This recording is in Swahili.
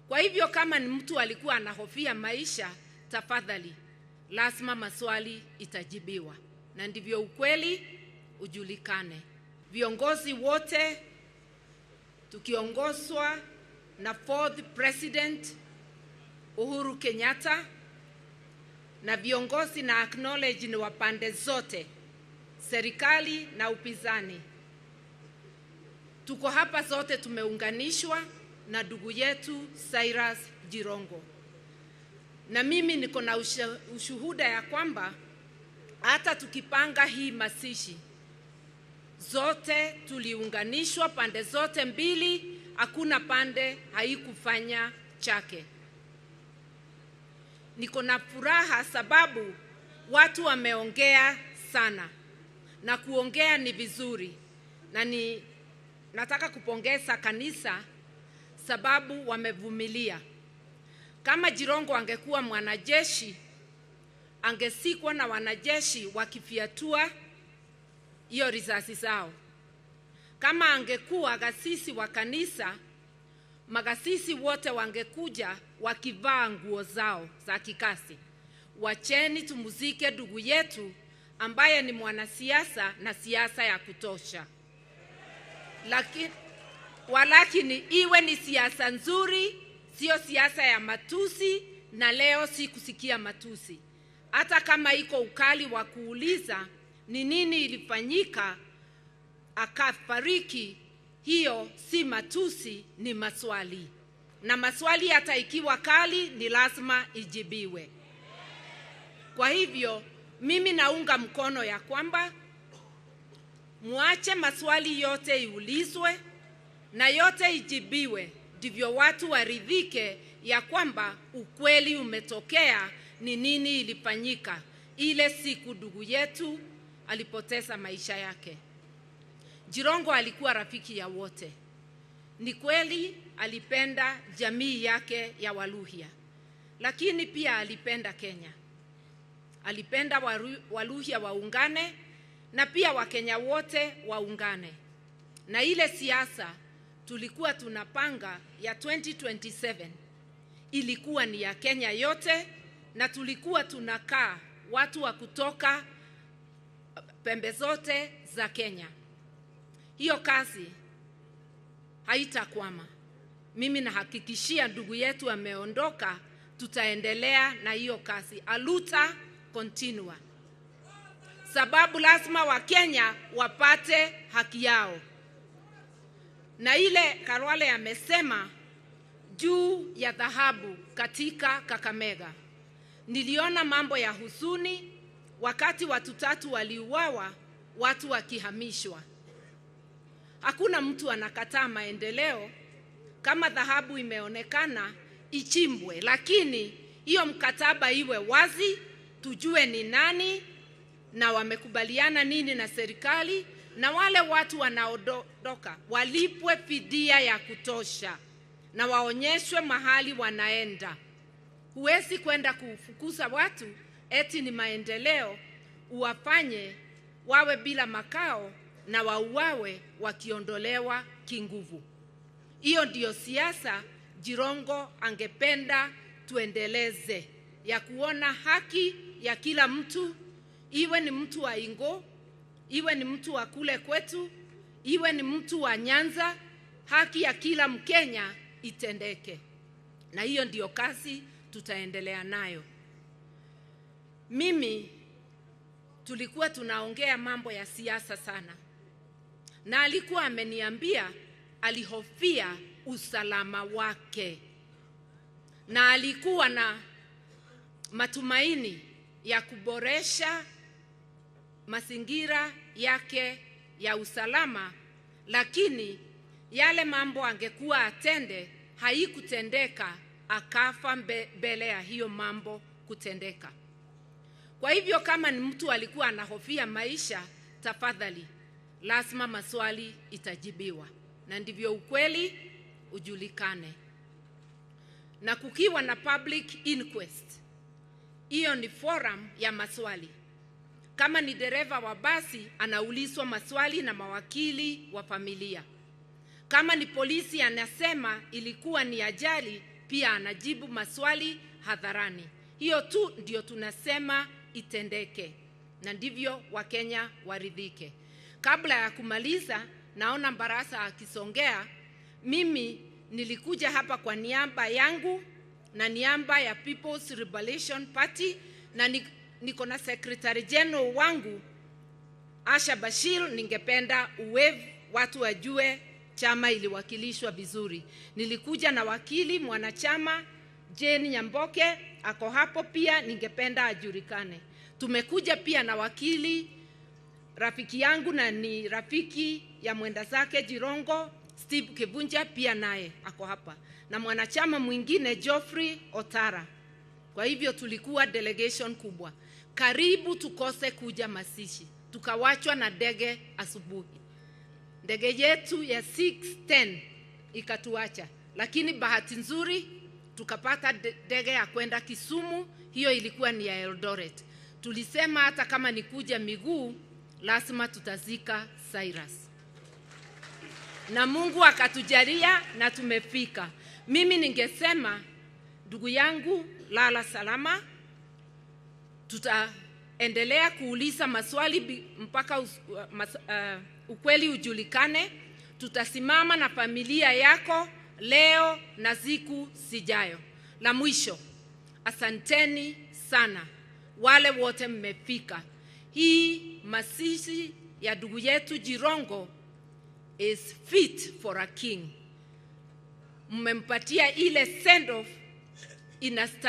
Kwa hivyo kama ni mtu alikuwa anahofia maisha, tafadhali lazima maswali itajibiwa, na ndivyo ukweli ujulikane. Viongozi wote tukiongozwa na fourth President Uhuru Kenyatta, na viongozi na acknowledge ni wa pande zote, serikali na upinzani. Tuko hapa zote tumeunganishwa na ndugu yetu Cyrus Jirongo. Na mimi niko na ushuhuda ya kwamba hata tukipanga hii mazishi zote tuliunganishwa pande zote mbili, hakuna pande haikufanya chake. Niko na furaha sababu watu wameongea sana, na kuongea ni vizuri. Na nataka kupongeza kanisa sababu wamevumilia. Kama Jirongo angekuwa mwanajeshi, angesikwa na wanajeshi wakifiatua hiyo risasi zao. Kama angekuwa gasisi wa kanisa, magasisi wote wangekuja wakivaa nguo zao za kikasi. Wacheni tumuzike ndugu yetu ambaye ni mwanasiasa na siasa ya kutosha. Walakini iwe ni siasa nzuri, sio siasa ya matusi, na leo si kusikia matusi. Hata kama iko ukali wa kuuliza ni nini ilifanyika akafariki, hiyo si matusi, ni maswali. Na maswali hata ikiwa kali ni lazima ijibiwe. Kwa hivyo mimi naunga mkono ya kwamba muache maswali yote iulizwe na yote ijibiwe, ndivyo watu waridhike ya kwamba ukweli umetokea, ni nini ilifanyika ile siku ndugu yetu alipoteza maisha yake. Jirongo alikuwa rafiki ya wote. Ni kweli alipenda jamii yake ya Waluhya, lakini pia alipenda Kenya. Alipenda Waluhya waungane na pia Wakenya wote waungane. Na ile siasa tulikuwa tunapanga ya 2027 ilikuwa ni ya Kenya yote, na tulikuwa tunakaa watu wa kutoka pembe zote za Kenya. Hiyo kazi haitakwama. Mimi nahakikishia ndugu yetu ameondoka, tutaendelea na hiyo kazi. Aluta continua. Sababu lazima Wakenya wapate haki yao. Na ile Karwale amesema juu ya dhahabu katika Kakamega, niliona mambo ya huzuni wakati watu tatu waliuawa, watu wakihamishwa. Hakuna mtu anakataa maendeleo. Kama dhahabu imeonekana ichimbwe, lakini hiyo mkataba iwe wazi, tujue ni nani na wamekubaliana nini na serikali, na wale watu wanaondoka walipwe fidia ya kutosha na waonyeshwe mahali wanaenda. Huwezi kwenda kufukuza watu eti ni maendeleo, uwafanye wawe bila makao na wauawe wakiondolewa kinguvu. Hiyo ndiyo siasa Jirongo angependa tuendeleze, ya kuona haki ya kila mtu, iwe ni mtu wa Ingo, iwe ni mtu wa kule kwetu, iwe ni mtu wa Nyanza, haki ya kila Mkenya itendeke. Na hiyo ndiyo kazi tutaendelea nayo. Mimi tulikuwa tunaongea mambo ya siasa sana, na alikuwa ameniambia alihofia usalama wake, na alikuwa na matumaini ya kuboresha mazingira yake ya usalama, lakini yale mambo angekuwa atende haikutendeka, akafa mbele ya hiyo mambo kutendeka. Kwa hivyo kama ni mtu alikuwa anahofia maisha, tafadhali lazima maswali itajibiwa, na ndivyo ukweli ujulikane. Na kukiwa na public inquest, hiyo ni forum ya maswali. Kama ni dereva wa basi anaulizwa maswali na mawakili wa familia. Kama ni polisi anasema ilikuwa ni ajali, pia anajibu maswali hadharani. Hiyo tu ndio tunasema itendeke, na ndivyo Wakenya waridhike. Kabla ya kumaliza, naona Barasa akisongea. Mimi nilikuja hapa kwa niaba yangu na niaba ya People's Liberation Party, na niko na Secretary General wangu Asha Bashir. Ningependa uwave watu wajue chama iliwakilishwa vizuri. Nilikuja na wakili mwanachama Jane Nyamboke, ako hapo pia, ningependa ajulikane. Tumekuja pia na wakili rafiki yangu na ni rafiki ya mwenda zake Jirongo, Steve Kivunja, pia naye ako hapa, na mwanachama mwingine Geoffrey Otara. Kwa hivyo tulikuwa delegation kubwa. Karibu tukose kuja Masishi, tukawachwa na ndege asubuhi. Ndege yetu ya 6:10 ikatuacha, lakini bahati nzuri tukapata ndege ya kwenda Kisumu. Hiyo ilikuwa ni ya Eldoret. Tulisema hata kama ni kuja miguu, lazima tutazika Cyrus, na Mungu akatujalia na tumefika. Mimi ningesema ndugu yangu, lala salama. Tutaendelea kuuliza maswali mpaka ukweli ujulikane. Tutasimama na familia yako leo na siku zijayo. La mwisho, asanteni sana wale wote mmefika. Hii mazishi ya ndugu yetu Jirongo is fit for a king. Mmempatia ile send off inastahili.